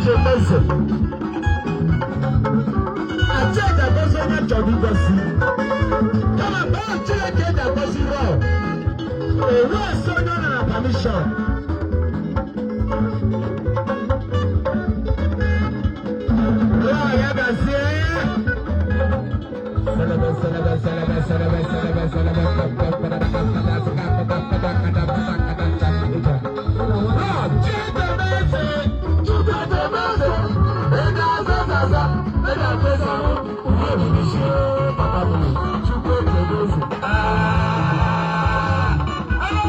Eji eme eze. Aja eji agọzi onye chọrọ ịgọzi. Kama mgbe ahụ Chineke eji agọzi rọọ. Ewu esi onye ọ nara permission. Rọọ ya gazie. Selebe, selebe, selebe, selebe, selebe, selebe, Rọọ, Chidebeze, Chidebeze, ị ga-aza aza, ị ga-akpesa ahụ, uwe ebibisi, papa m, Chukwu echebe. Ah! Hello!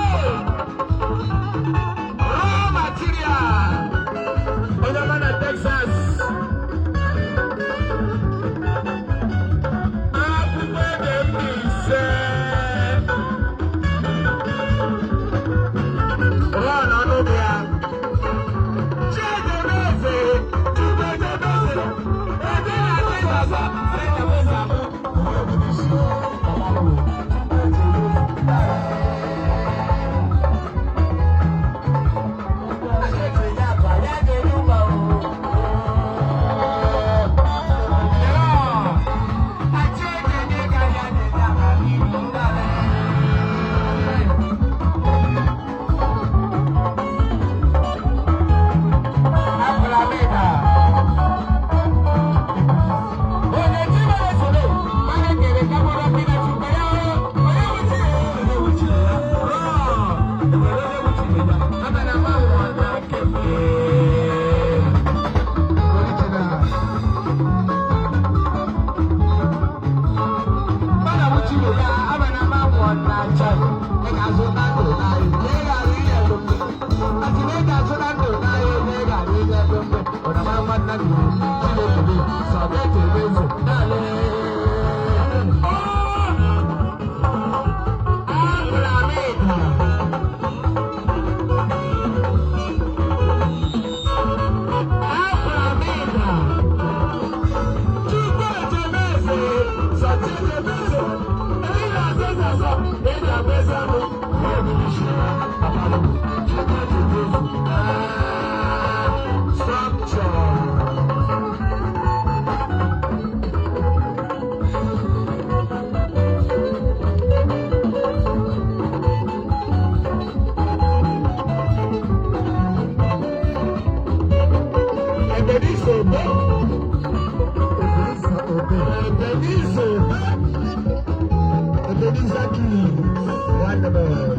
Raw material! Onye ọma na Texas. Akwụkwọ ede Mbaise. Rụọ n'ọnụ gị ya. Chidebeze, Chidebeze, ede na Texas, Chidebeze ahụ, uwe ebibisi, papa m, Chukwu echebe. Structure. Ebenezer Obey. Ebenezer Obey. Ebenezer Obey. Ebenezer King. Wonderful.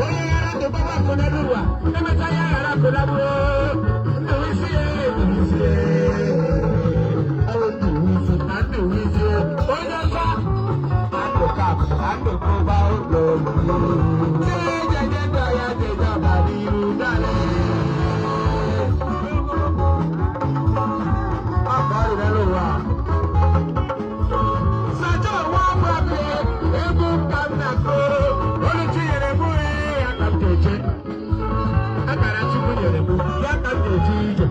Onye yara ndụ gbaba akụ n'elu ụwa, emechaa ya ghara akụ na gboo. Ndụ isi ya, ndụ isi ya. Ọ ndụ isi na ndụ isi. Onye ọcha, andụ kap, andụ kụba ụlọ. Jejeje ndụ ya jeje ọganiru dale. Ọkọ ọrụ n'elu ụwa. Sacha nwa agbapụ egwu ka m na-akụ. Olu nyere mụ ya ka m ga-eje. Akara Chukwu nyere mụ ya ka m ga-eje ije.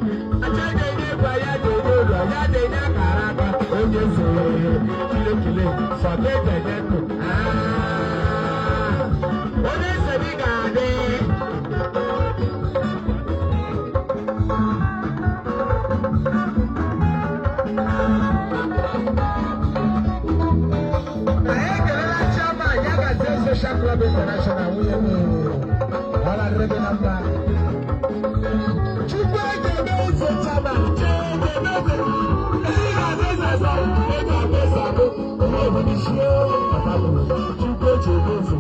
Acha ga-enye egwu ya ga-enye ụlọ ya ga-enye akara aka. Onye eze kile kile sọga ejenye ndụ. Ah! Onye eze gị ga-adị. Anyị ekelela chairman ya gazie Social Club International, nwunye m. Ọ na-adịrị gị na mma. Chukwu ejebe eze chairman, chebe eze. Ndị ga-aza eze azọ, ị ga-abụ eze abụ. Onye obodo isi papa m. Chukwu ejebe eze.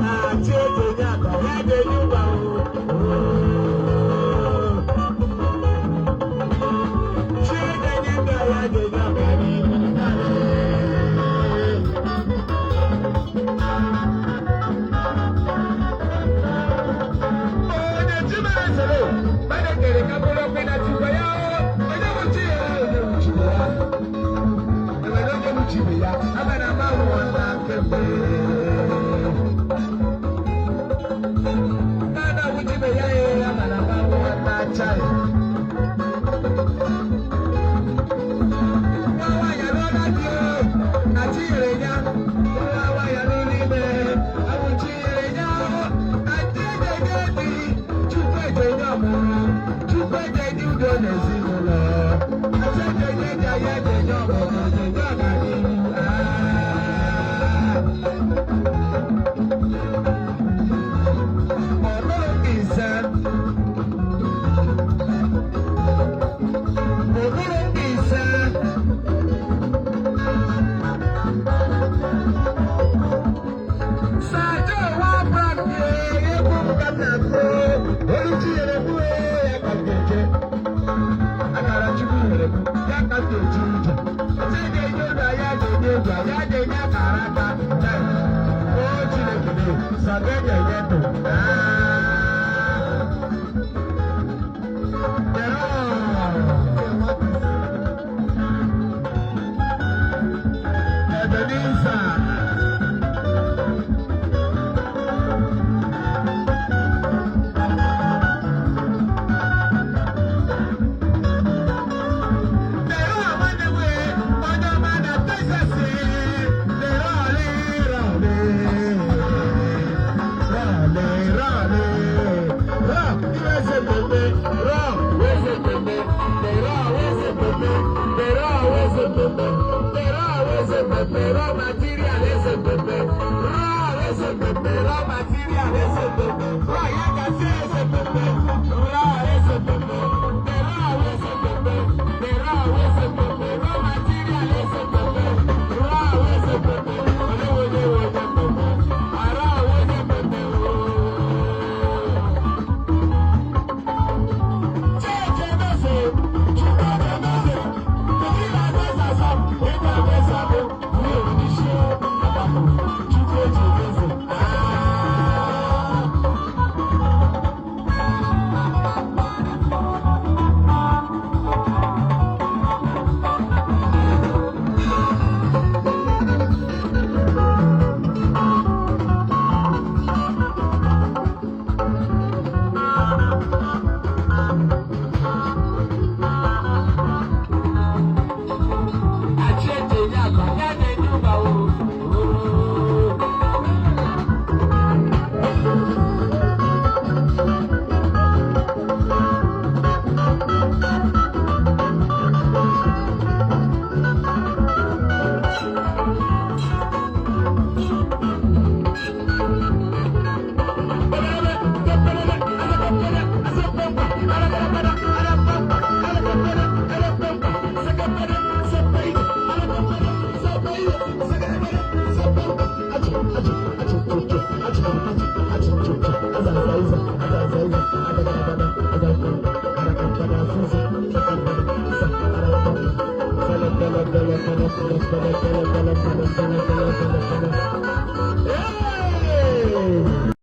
Ah, chi ejenye akpa, ya ga-enye ụgba o. Chi ejenye ndụ ya ga-enye ọganihu. Onye chi mere soro, mmadụ kere ka mkpụrụ okwu na Chukwu ya o. Onye bụ chi ya, onye bụ chi ya. Enwere onye bụ chi ibe ya, aga na ama nwụọ na kemgbe. Sọgẹ́jẹ̀jẹ̀ tó. Ebenezer.